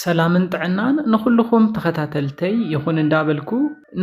ሰላምን ጥዕናን ንኹልኹም ተኸታተልተይ ይኹን እንዳበልኩ፣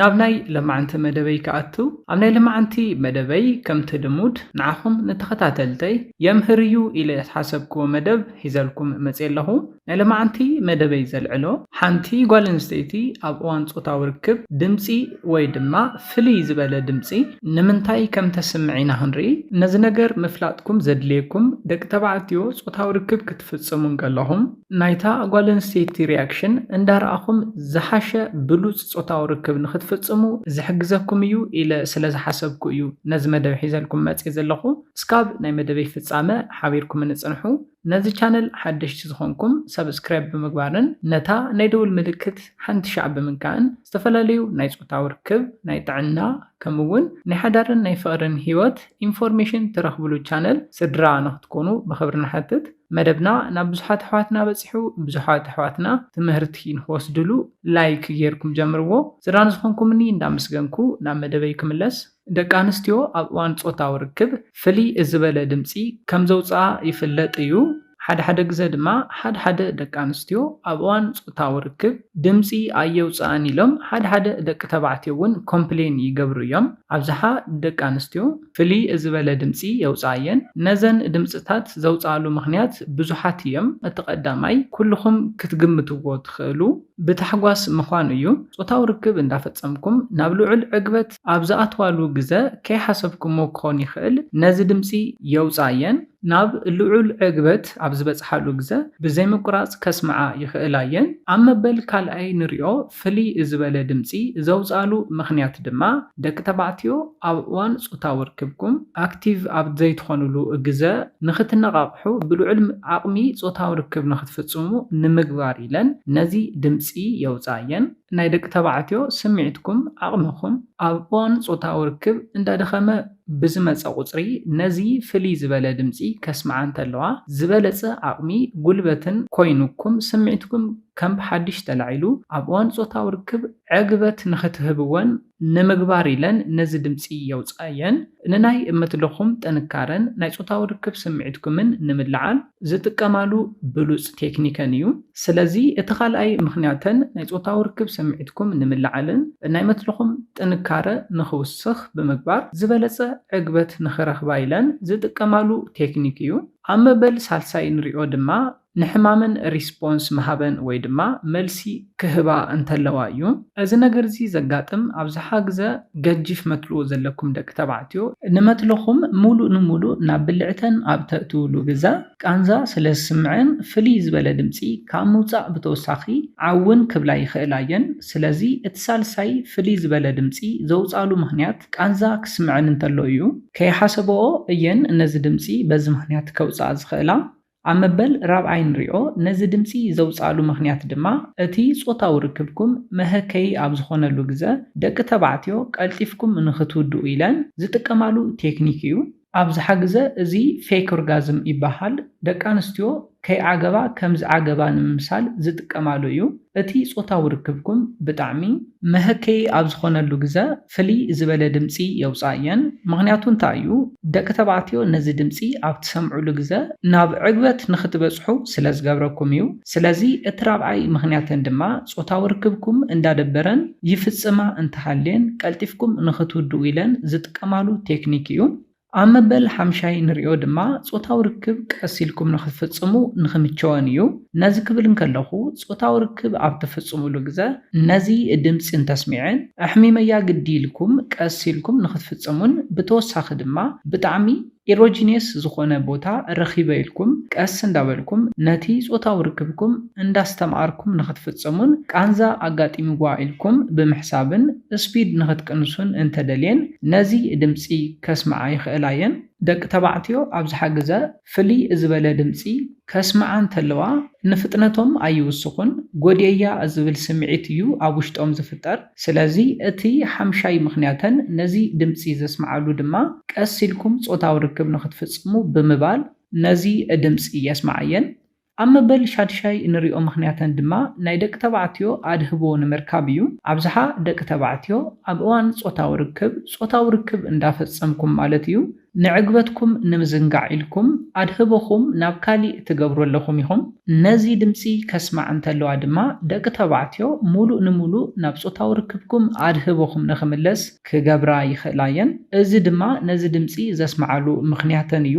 ናብ ናይ ለማዓንቲ መደበይ ክኣቱ። ኣብ ናይ ለማዓንቲ መደበይ ከምቲ ልሙድ ንዓኹም ንተኸታተልተይ የምህር እዩ ኢለ ዝሓሰብክዎ መደብ ሒዘልኩም መፅየ ኣለኹ። ናይ ለማዓንቲ መደበይ ዘልዕሎ፣ ሓንቲ ጓል ኣንስተይቲ ኣብ እዋን ጾታዊ ርክብ ድምፂ ወይ ድማ ፍልይ ዝበለ ድምፂ ንምንታይ ከም ተስምዕ ኢና ክንርኢ። ነዚ ነገር ምፍላጥኩም ዘድልየኩም፣ ደቂ ተባዕትዮ ጾታዊ ርክብ ክትፍጽሙ እንከለኹም ናይታ ጓል ኣንስተይቲ ሪያክሽን እንዳረኣኹም ዝሓሸ ብሉጽ ጾታዊ ርክብ ንክትፍጽሙ ዝሕግዘኩም እዩ ኢለ ስለ ዝሓሰብኩ እዩ ነዚ መደብ ሒዘልኩም መጽየ ዘለኹ። እስካብ ናይ መደበይ ፍጻመ ሓቢርኩም ንጽንሑ። ነዚ ቻነል ሓደሽቲ ዝኾንኩም ሰብስክራይብ ብምግባርን ነታ ናይ ደውል ምልክት ሓንቲ ሻዕ ብምንካእን ዝተፈላለዩ ናይ ጾታዊ ርክብ፣ ናይ ጥዕና፣ ከምኡ እውን ናይ ሓዳርን ናይ ፍቕርን ህይወት ኢንፎርሜሽን ትረኽብሉ ቻነል ስድራ ንክትኮኑ ብኽብሪ ንሓትት። መደብና ናብ ብዙሓት ኣሕዋትና በጺሑ፣ ብዙሓት ኣሕዋትና ትምህርቲ ንክወስድሉ ላይክ ጌርኩም ጀምርዎ። ስድራ ንዝኾንኩምኒ እንዳመስገንኩ ናብ መደበይ ክምለስ። ደቂ ኣንስትዮ ኣብ እዋን ጾታዊ ርክብ ፍልይ ዝበለ ድምጺ ከም ዘውጽኣ ይፍለጥ እዩ። ሓደ ሓደ ግዘ ድማ ሓደ ሓደ ደቂ ኣንስትዮ ኣብ እዋን ጾታዊ ርክብ ድምጺ ኣየውጽኣን ኢሎም ሓደ ሓደ ደቂ ተባዕትዮ እውን ኮምፕሌን ይገብሩ እዮም። ኣብዝሓ ደቂ ኣንስትዮ ፍልይ ዝበለ ድምጺ የውጽኣ እየን። ነዘን ድምጽታት ዘውጽኣሉ ምኽንያት ብዙሓት እዮም። እቲ ቀዳማይ ኩልኹም ክትግምትዎ ትኽእሉ ብታሕጓስ ምዃኑ እዩ። ጾታዊ ርክብ እንዳፈጸምኩም ናብ ልዑል ዕግበት ኣብ ዝኣትዋሉ ግዘ ከይሓሰብኩሞ ክኾን ይኽእል ነዚ ድምጺ የውጽኣ እየን። ናብ ልዑል ዕግበት ኣብ ዝበጽሓሉ ግዘ ብዘይምቁራጽ ከስምዓ ይኽእላ እየን። ኣብ መበል ካልኣይ ንሪኦ ፍልይ ዝበለ ድምጺ ዘውጽኣሉ ምኽንያት ድማ ደቂ ተባዕትዮ ኣብ እዋን ጾታዊ ርክብኩም ኣክቲቭ ኣብ ዘይትኾኑሉ ግዘ ንኽትነቓቕሑ ብልዑል ዓቕሚ ጾታዊ ርክብ ንኽትፍጽሙ ንምግባር ኢለን ነዚ ድምጺ የውጽኣ እየን። ናይ ደቂ ተባዕትዮ ስምዒትኩም፣ ዓቕምኹም ኣብ እዋን ጾታዊ ርክብ እንዳደኸመ ብዝመጸ ቁጽሪ ነዚ ፍልይ ዝበለ ድምጺ ከስምዓ እንተለዋ ዝበለጸ ዓቕሚ ጉልበትን ኮይኑኩም ስምዒትኩም ከም ብሓድሽ ተላዒሉ ኣብ እዋን ጾታዊ ርክብ ዕግበት ንኽትህብወን ንምግባር ኢለን ነዚ ድምጺ የውጽኣየን። ንናይ እምትልኹም ጥንካረን ናይ ጾታዊ ርክብ ስምዒትኩምን ንምልዓል ዝጥቀማሉ ብሉጽ ቴክኒከን እዩ። ስለዚ እቲ ካልኣይ ምኽንያተን ናይ ጾታዊ ርክብ ስምዒትኩም ንምልዓልን ናይ መትልኹም ጥንካረ ንኽውስኽ ብምግባር ዝበለጸ ዕግበት ንኽረኽባ ኢለን ዝጥቀማሉ ቴክኒክ እዩ። ኣብ መበል ሳልሳይ ንሪኦ ድማ ንሕማመን ሪስፖንስ ምሃበን ወይ ድማ መልሲ ክህባ እንተለዋ እዩ። እዚ ነገር እዚ ዘጋጥም ኣብዝሓ ግዘ ገጂፍ መትልኡ ዘለኩም ደቂ ተባዕትዮ ንመትልኹም ሙሉእ ንሙሉእ ናብ ብልዕተን ኣብ ተእትውሉ ግዘ ቃንዛ ስለ ዝስምዐን ፍልይ ዝበለ ድምፂ ካብ ምውፃእ ብተወሳኺ ዓውን ክብላ ይኽእላ እየን። ስለዚ እቲ ሳልሳይ ፍልይ ዝበለ ድምፂ ዘውፃሉ ምኽንያት ቃንዛ ክስምዐን እንተሎ እዩ። ከይሓሰበኦ እየን ነዚ ድምፂ በዚ ምኽንያት ከውፅኣ ዝኽእላ። ኣብ መበል ራብዓይ ንሪኦ ነዚ ድምፂ ዘውፅኣሉ ምኽንያት ድማ እቲ ጾታዊ ርክብኩም መሀከዪ ኣብ ዝኾነሉ ግዘ ደቂ ተባዕትዮ ቀልጢፍኩም ንኽትውድኡ ኢለን ዝጥቀማሉ ቴክኒክ እዩ። ኣብዝሓ ግዘ እዚ ፌክ ኦርጋዝም ይበሃል። ደቂ ኣንስትዮ ከይዓገባ ከም ዝዓገባ ንምምሳል ዝጥቀማሉ እዩ። እቲ ጾታዊ ርክብኩም ብጣዕሚ መሀከዪ ኣብ ዝኾነሉ ግዘ ፍልይ ዝበለ ድምፂ የውፅኣ እየን። ምኽንያቱ እንታይ እዩ? ደቂ ተባዕትዮ ነዚ ድምፂ ኣብ ትሰምዕሉ ግዘ ናብ ዕግበት ንኽትበፅሑ ስለ ዝገብረኩም እዩ። ስለዚ እቲ ራብዓይ ምኽንያተን ድማ ጾታዊ ርክብኩም እንዳደበረን ይፍፅማ እንተሃልየን ቀልጢፍኩም ንኽትውድኡ ኢለን ዝጥቀማሉ ቴክኒክ እዩ። ኣብ መበል ሓምሻይ ንሪኦ ድማ ጾታዊ ርክብ ቀስ ኢልኩም ንኽትፍጽሙ ንኽምቸወን እዩ። ነዚ ክብል እንከለኹ ጾታዊ ርክብ ኣብ ትፍጽሙሉ ግዘ ነዚ ድምጺ እንተስሚዐን ኣሕሚመያ ግዲ ኢልኩም ቀስ ኢልኩም ንኽትፍጽሙን ብተወሳኺ ድማ ብጣዕሚ ኢሮጂኒየስ ዝኾነ ቦታ ረኺበ ኢልኩም ቀስ እንዳበልኩም ነቲ ጾታዊ ርክብኩም እንዳስተምኣርኩም ንኽትፍጽሙን ቃንዛ ኣጋጢምዋ ኢልኩም ብምሕሳብን ስፒድ ንኽትቅንሱን እንተደልየን ነዚ ድምጺ ከስምዓ ይኽእላ እየን። ደቂ ተባዕትዮ ኣብዝሓ ግዘ ፍልይ ዝበለ ድምጺ ከስምዓ እንተለዋ ንፍጥነቶም ኣይውስኹን፣ ጎድየያ ዝብል ስምዒት እዩ ኣብ ውሽጦም ዝፍጠር። ስለዚ እቲ ሓምሻይ ምኽንያተን ነዚ ድምጺ ዘስምዓሉ ድማ ቀስ ኢልኩም ጾታዊ ርክብ ንኽትፍጽሙ ብምባል ነዚ ድምጺ የስምዓየን። ኣብ መበል ሻድሻይ እንሪኦ ምኽንያተን ድማ ናይ ደቂ ተባዕትዮ ኣድህቦ ንምርካብ እዩ። ኣብዝሓ ደቂ ተባዕትዮ ኣብ እዋን ጾታዊ ርክብ፣ ጾታዊ ርክብ እንዳፈጸምኩም ማለት እዩ፣ ንዕግበትኩም ንምዝንጋዕ ኢልኩም ኣድህቦኹም ናብ ካሊእ ትገብሩ ኣለኹም ኢኹም። ነዚ ድምጺ ከስማዕ እንተለዋ ድማ ደቂ ተባዕትዮ ሙሉእ ንሙሉእ ናብ ጾታዊ ርክብኩም ኣድህቦኹም ንኽምለስ ክገብራ ይኽእላ እየን። እዚ ድማ ነዚ ድምጺ ዘስምዓሉ ምኽንያተን እዩ።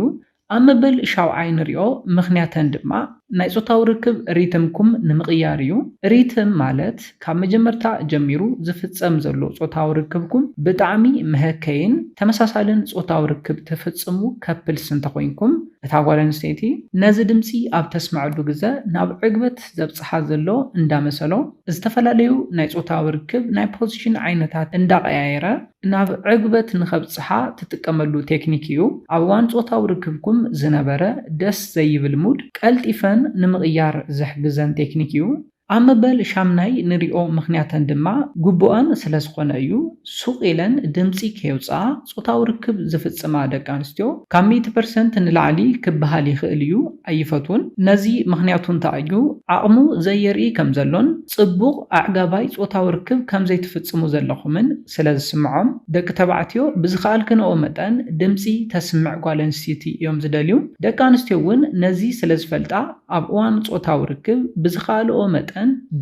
ኣብ መበል ሻውዓይ ንሪኦ ምኽንያተን ድማ ናይ ጾታዊ ርክብ ሪትምኩም ንምቕያር እዩ። ሪትም ማለት ካብ መጀመርታ ጀሚሩ ዝፍጸም ዘሎ ጾታዊ ርክብኩም ብጣዕሚ መሀከይን ተመሳሳልን ጾታዊ ርክብ ትፍጽሙ ከፕልስ እንተኾይንኩም፣ እታ ጓል ኣንስተይቲ ነዚ ድምጺ ኣብ ተስምዐሉ ግዘ ናብ ዕግበት ዘብጽሓ ዘሎ እንዳመሰሎ፣ ዝተፈላለዩ ናይ ጾታዊ ርክብ ናይ ፖዚሽን ዓይነታት እንዳቐያየረ ናብ ዕግበት ንኸብጽሓ ትጥቀመሉ ቴክኒክ እዩ። ኣብ እዋን ጾታዊ ርክብኩም ዝነበረ ደስ ዘይብል ሙድ ቀልጢፈን ንምቕያር ዝሕግዘን ቴክኒክ እዩ። ኣብ መበል ሻምናይ ንሪኦ ምኽንያተን ድማ ግቡኣን ስለ ዝኾነ እዩ። ሱቕ ኢለን ድምጺ ከየውፅኣ ጾታዊ ርክብ ዝፍጽማ ደቂ ኣንስትዮ ካብ ሚእቲ ፐርሰንት ንላዕሊ ክበሃል ይኽእል እዩ ኣይፈትዉን። ነዚ ምኽንያቱ እንታይ እዩ? ዓቕሙ ዘየርኢ ከም ዘሎን ጽቡቕ ኣዕጋባይ ጾታዊ ርክብ ከም ዘይትፍጽሙ ዘለኹምን ስለ ዝስምዖም። ደቂ ተባዕትዮ ብዝኸኣልክንኦ መጠን ድምጺ ተስምዕ ጓል ኣንስተይቲ እዮም ዝደልዩ። ደቂ ኣንስትዮ እውን ነዚ ስለ ዝፈልጣ ኣብ እዋን ጾታዊ ርክብ ብዝኸኣልኦ መጠን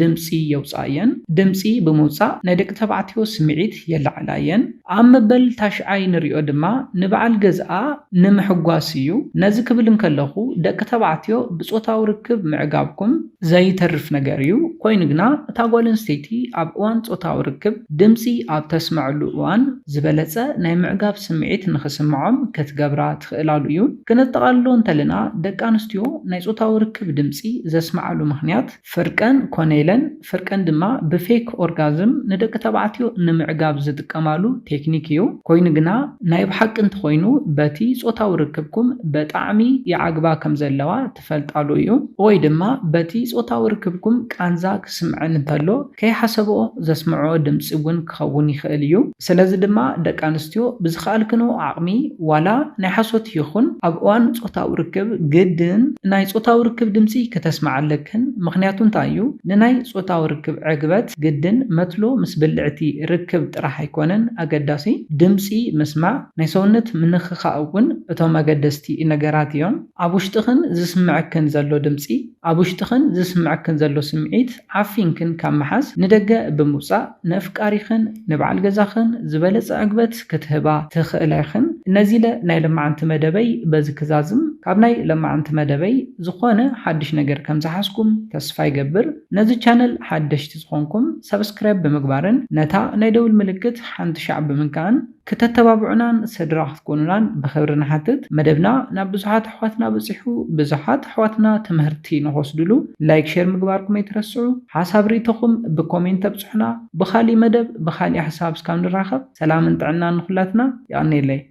ድምጺ የውፅኣ እየን። ድምጺ ብምውፃእ ናይ ደቂ ተባዕትዮ ስምዒት የለዓዕላ እየን። ኣብ መበል ታሽዓይ ንሪኦ ድማ ንበዓል ገዝኣ ንምሕጓስ እዩ። ነዚ ክብል እንከለኹ ደቂ ተባዕትዮ ብጾታዊ ርክብ ምዕጋብኩም ዘይተርፍ ነገር እዩ። ኮይኑ ግና እታ ጓል ኣንስተይቲ ኣብ እዋን ጾታዊ ርክብ ድምጺ ኣብ ተስምዐሉ እዋን ዝበለጸ ናይ ምዕጋብ ስምዒት ንኽስምዖም ክትገብራ ትኽእላሉ እዩ። ክነጠቓልሎ እንተለና ደቂ ኣንስትዮ ናይ ጾታዊ ርክብ ድምጺ ዘስምዓሉ ምኽንያት ፍርቀን ኮነ ኢለን፣ ፍርቀን ድማ ብፌክ ኦርጋዝም ንደቂ ተባዕትዮ ንምዕጋብ ዝጥቀማሉ ቴክኒክ እዩ። ኮይኑ ግና ናይ ብሓቂ እንተኾይኑ በቲ ጾታዊ ርክብኩም በጣዕሚ ይዓግባ ከም ዘለዋ ትፈልጣሉ እዩ። ወይ ድማ በቲ ጾታዊ ርክብኩም ቃንዛ ክስምዐን እንተሎ ከይሓሰብኦ ዘስምዖ ድምጺ እውን ክኸውን ይኽእል እዩ። ስለዚ ድማ ደቂ ኣንስትዮ ብዝኸኣልክንኦ ዓቕሚ ዋላ ናይ ሓሶት ይኹን ኣብ እዋን ጾታዊ ርክብ ግድን ናይ ጾታዊ ርክብ ድምጺ ከተስምዓ ኣለክን። ምኽንያቱ እንታይ እዩ? ንናይ ጾታዊ ርክብ ዕግበት ግድን መትሎ ምስ ብልዕቲ ርክብ ጥራሕ ኣይኮነን ኣገዳሲ። ድምጺ ምስማዕ ናይ ሰውነት ምንኽኻእ እውን እቶም ኣገደስቲ ነገራት እዮም። ኣብ ውሽጥኽን ዝስምዐክን ዘሎ ድምጺ፣ ኣብ ውሽጥኽን ዝስምዐክን ዘሎ ስምዒት ዓፊንክን ካብ ምሓዝ ንደገ ብምውጻእ ነፍቃሪኽን ንበዓል ገዛኽን ዝበለጸ ዕግበት ክትህባ ትኽእላ ኢኽን። ነዚ ኢለ ናይ ለማዓንቲ መደበይ በዚ ክዛዝም። ካብ ናይ ለማዓንቲ መደበይ ዝኾነ ሓድሽ ነገር ከም ዝሓዝኩም ተስፋ ይገብር። ነዚ ቻነል ሓደሽቲ ዝኾንኩም ሰብስክራይብ ብምግባርን ነታ ናይ ደውል ምልክት ሓንቲ ሻዕ ብምንካእን ክተተባብዑናን ስድራ ክትኮኑናን ብኽብሪ ንሓትት። መደብና ናብ ብዙሓት ኣሕዋትና በጺሑ፣ ብዙሓት ኣሕዋትና ትምህርቲ ንኽወስድሉ ላይክ፣ ሼር ምግባርኩም ኣይትረስዑ። ሓሳብ ርእይቶኹም ብኮሜንት ተብጽሑና። ብኻሊእ መደብ ብኻሊእ ሓሳብ እስካብ ንራኸብ ሰላምን ጥዕናን ንኹላትና። የቐንየለይ።